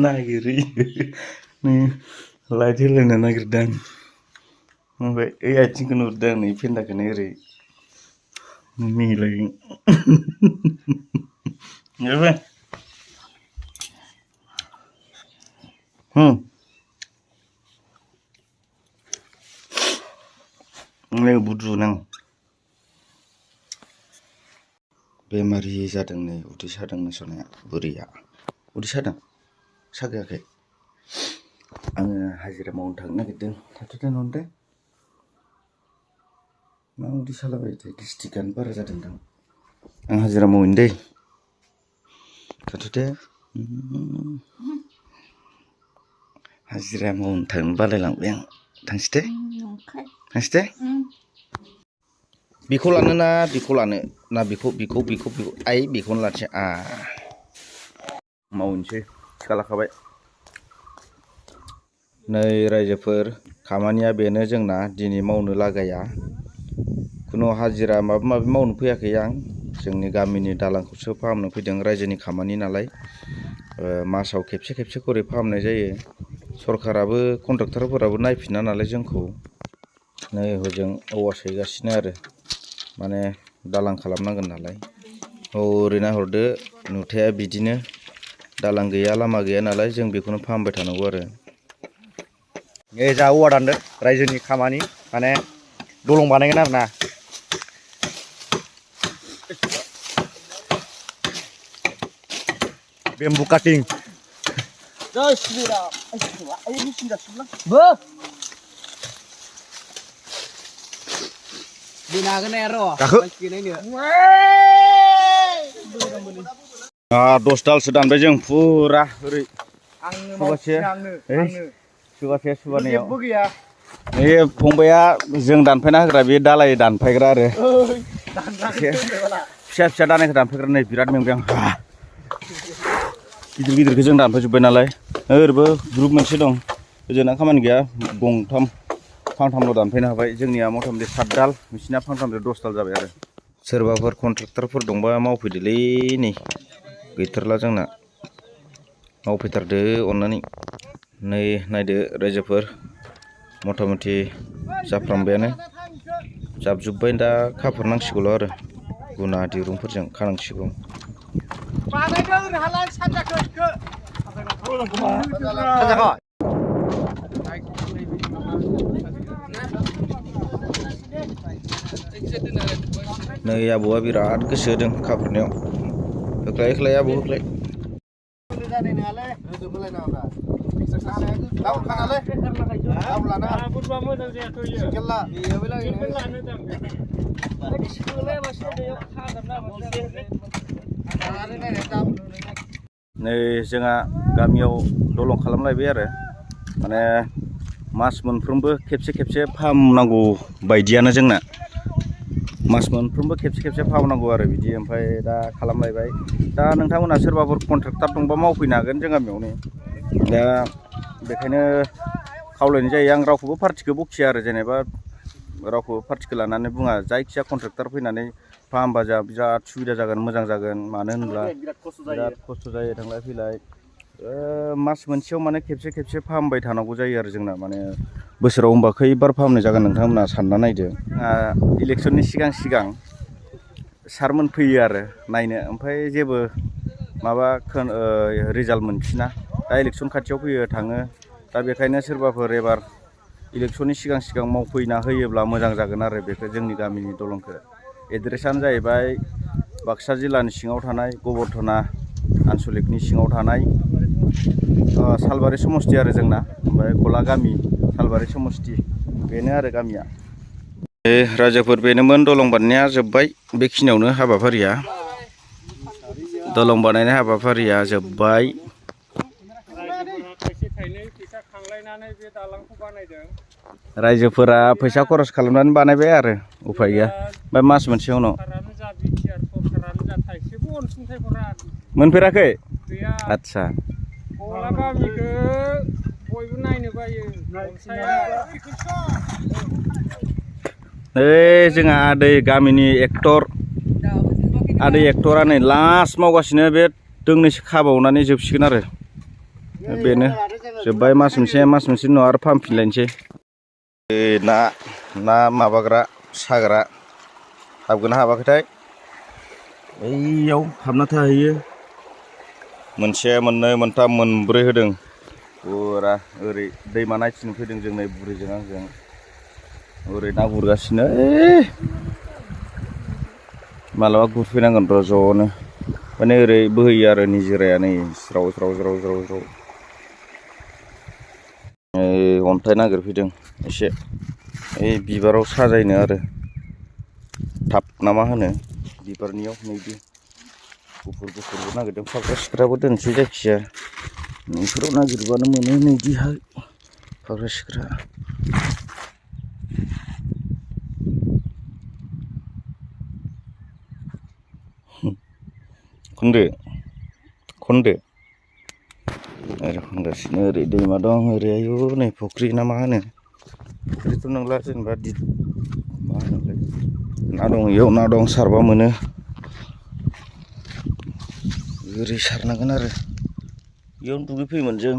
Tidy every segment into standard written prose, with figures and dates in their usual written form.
नागिरो नै लाइट होलायनो नागिरदों ओमफ्राय ओइ आथिंखौ नुदों नै फेन्दाखौनो ओरै मिलाय नै बुद्रुनां बेमारि जादों नै उदै सादों मोसानाया बुरैया उदै सादों सागायाखै आङो हाजिरा मावनो थांनो नागिरदों थाथ'दो न'आवनो मा उदै सालाबाय थायो गेस्ट्रिकआनो बारा जादों दां आं हाजिरा मावहैनो दै थाथ'दो हाजिरा मावनो थांनो बालायलांबाय आं थांसै दे थांसै दे बेखौ लानो ना बेखौ लानो ना बेखौ आइ बेखौनो लानोसै मावनोसै थिखा लाखाबाय नै रायजोफोर खामानिया बेनो जोंना दिनै मावनो लागाया खुनु हाजिरा माबा माबि मावनो फैयाखै आं जोंनि गामिनि दालांखौसो फाहामनो फैदों रायजोनि खामानि नालाय मासाव खेबसे खरि फाहामनाय जायो सरकाराबो कन्ट्राक्टरफोराबो नायफिना नालाय जोंखौ नै हजों औवा सैगासिनो आरो माने दालां खालामनांगोन नालाय ओरै नाहरदो नुथाया बिदिनो दालां गैया लामा गैया नालाय जों बेखौनो फाहामबाय थानांगौ आरो जा औवा दानदो रायजोनि खामानि माने दलं बानायगोन आरो ना बेम्बु काटिं दस दालसो दानबाय जों फुरा ओरै सुगासे सुबानायाव बे फंबाया जों दानफायना होग्रा बे दालाय दानफायग्रा आरो फिसा दानायखौ दानफायग्रा नै बिराद मेंबाय आं गिदिरखौ जों दानफायजोब्बाय नालाय ओरैबो ग्रुप मोनसे दं ओजोंना खामानि गैया फांथामल' दानफायनो हाबाय जोंनिया मथा मथि 7 दाल बिसिना फांथामजों 10 दाल जाबाय आरो सोरबाफोर कन्ट्रेक्टरफोर दंबा मावफैदोलै नै गैथारला जोंना मावफैथारदो अननानै नै नायदो रायजोफोर मथा मथि जाफ्रामबायानो जाबजोब्बाय दा खाफोरनांसिगौल' आरो गुना दिरुंफोरजों खानांसिगौ नै आबौआ बिराद गोसो होदों खाफोरनायाव होख्लाय आबौ होख्लाय नै जोंहा गामियाव दलं खालामलायबाय आरो माने मास मोनफ्रोमबो खेबसे फाहामनांगौ बायदियानो जोंना मास मोनफ्रोमबो खेबसे फाहामनांगौ आरो बिदि ओमफ्राय दा खालामलायबाय दा नोंथांमोना सोरबाफोर कन्ट्रेक्टर दंबा मावफैनो हागोन जों गामियावनो दा बेखायनो खावलायनाय जायो आं रावखौबो पार्टिखौ बखिया आरो जेनेबा रावखौबो पार्टिखौ लानानै बुङा जायखिया कन्ट्रेक्टर फैनानै फाहामबा जा बिराद सुबिदा जागोन मोजां जागोन मानो होनब्ला बिराद खस्थ' जायो थांलाय फैलाय मास मोनसेयाव माने खेबसे फाहामबाय थानांगौ जायो आरो जोंना माने बोसोराव होमबा खैबार फाहामनाय जागोन नोंथांमोना सानना नायदो इलेक्सननि सिगां सारमोन फैयो आरो नायनो ओमफ्राय जेबो माबा रिजाल्ट मोनफिना दा इलेक्सन खाथियाव फैयो थाङो दा बेखायनो सोरबाफोर एबार इलेक्सननि सिगां मावफैना होयोब्ला मोजां जागोन आरो बेखौ जोंनि गामिनि दलंखौ एड्रेसानो जाहैबाय बाक्सा जिल्लानि सिङाव थानाय गबरधना आनसलिकनि सिङाव थानाय सालबारि समस्ति आरो जोंना ओमफ्राय गला गामि सालबारि समस्ति बेनो आरो गामिया राजाफोर बेनोमोन दलं बानायनाया जोब्बाय बेखिनियावनो हाबाफारिया दलं बानायनाय हाबाफारिया जोब्बाय रायजोफोरा फैसा खरस खालामनानै बानायबाय आरो उफाय गैया ओमफ्राय मास मोनसे उनाव मोनफेराखै आदसा जोंहा आदै गामिनि आदै एक्टरा नै लास्ट मावगासिनो बे दोंनैसो खाबावनानै जोबसिगोन आरो बेनो जोब्बाय मास मोनसे उनाव आरो फाहामफिनलायनोसै ना माबाग्रा साग्रा हाबगोन हाबाखैथाय बैयाव हाबना थाहैयो मोनसे मोननै मोनथाम मोनब्रै होदों फुरा ओरै दैमा नायथिनो फैदों जों नै बुरैजों आंजों ओरै ना गुरगासिनो मालाबा गुरफैनांगोन र' ज'नो माने ओरै बोहैयो आरो निजोराया नै ज्राव ज्राव ज्राव ज्राव ज्राव अन्थाइ नागिरफैदों एसे ओइ बिबाराव साजायनो आरो थाब ना मा होनो बिबारनियाव नैदि गुफुरबो नागिरदों फाख्रा सिख्राबो दोनसै जायखिजाया न'फोराव नागिरबानो मोनो नैदिहाय फाख्रा सिख्रा खनदो ओरै खनगासिनो ओरै दैमा दं ओरै आयु नै फुख्रि ना मा होनो फुख्रिथ' नंला जेनेबा मा होनोलाय ना दं इयाव ना दं सारबा मोनो ओरै सारनांगोन आरो इयावनो दुगैफैयोमोन जों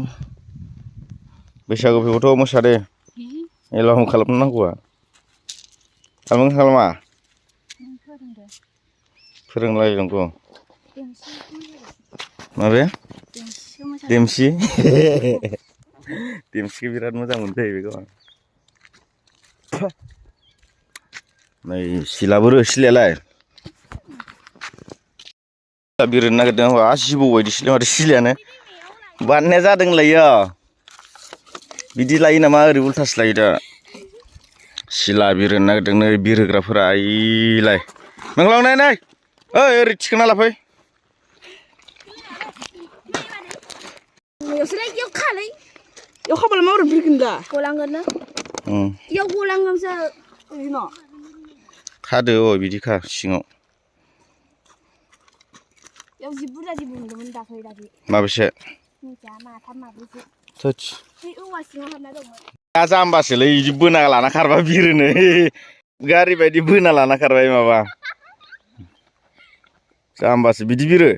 बैसागु फैबाथ' मोसादे एलबाम खालामनांगौआ खालामा फोरोंलायनांगौ माबे देमसि देमसिखौ बिराद मोजां मोनखायो बेखौ नै सिलाबो सिलायालाय बिरनो नागिरदों जिबौ बायदिसोलै माथो सिलायानो बानायनाया जादोंलायो बिदि लायो नामा ओरै उल्थासो लायो दा सिला बिरनो नागिरदों नै बिरहोग्राफोरा आइलाय नोंलांनाय नै ओइ ओरै थिखोना लाफै Yo खाबाला माबोरै बिरगोन दा गलांगोन ना इयाव गलांगोनसो न' खादो बिदि खा सिङाव याव जि बुरजा जि मोनदोंमोन दाख्लै माबेसे मिथिया माथाम माब्रैसो थोस बे औवा सिङाव हाबना दंमोन दा जाम्बासोलै बिदि बोना लाना खारबा बिरोनो गारि बायदि बोना लाना खारबाय माबा जाम्बासो बिदि बिरो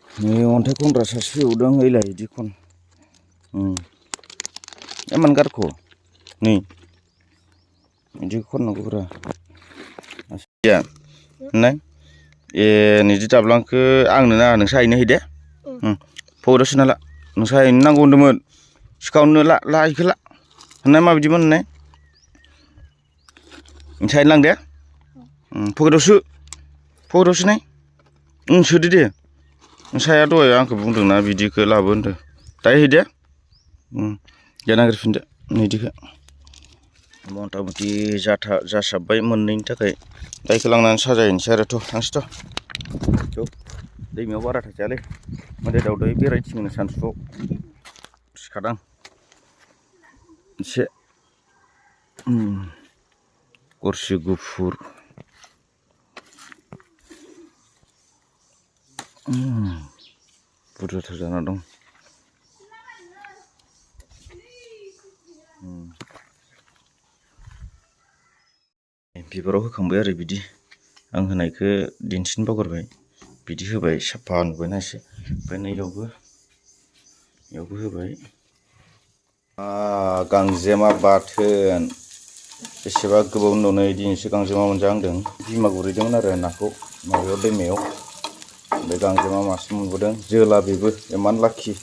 नै अन्थाइ खनग्रा सासे फैबावदों ओइलाय बिदि खन एमान गारख' नै बिदि खननांगौब्रा नै नैदि दाबलांखौ आंनो नाङा नोंसो हायनो है दे पकेटाव सोना ला नोंसो हायनो नांगौ होनदोंमोन सिखावनो ला इखौ ला होननाय माबायदिमोन होननाय नोंसो हायनो लां दे पकेटाव सोनाय सोदो दे नोंसाया दहाय आंखौ बुंदोंना बिदिखौ लाबो होनदों दायो है दे दे नागिरफिनदो नैदिखौ मथा मथि जासाबबाय मोननैनि थाखाय दायखौ लांनानै साजायनोसै आरोथ' थांसैथ' दैमायाव बारा थांजायालै मोदाय दावदाय बेरायथिङो सानसुआव सिखादां एसे गरसि गुफुर बुरजाथार जाना दं बिबाराव होखांबाय आरो बिदि आं होनायखौ दिन्थिनो बावगारबाय बिदि होबाय साफा नुबायना एसे ओमफ्राय नै इयावबो होबाय गांजेमा बाथोन बेसेबा गोबाव उनाव नै दिनैसो गांजेमा मोनजाहांदों बिमा गुरहैदोंमोन आरो नाखौ माबायाव दैमायाव बे गांजेमा मासे मोनबोदों जोला बेबो इमान लाखि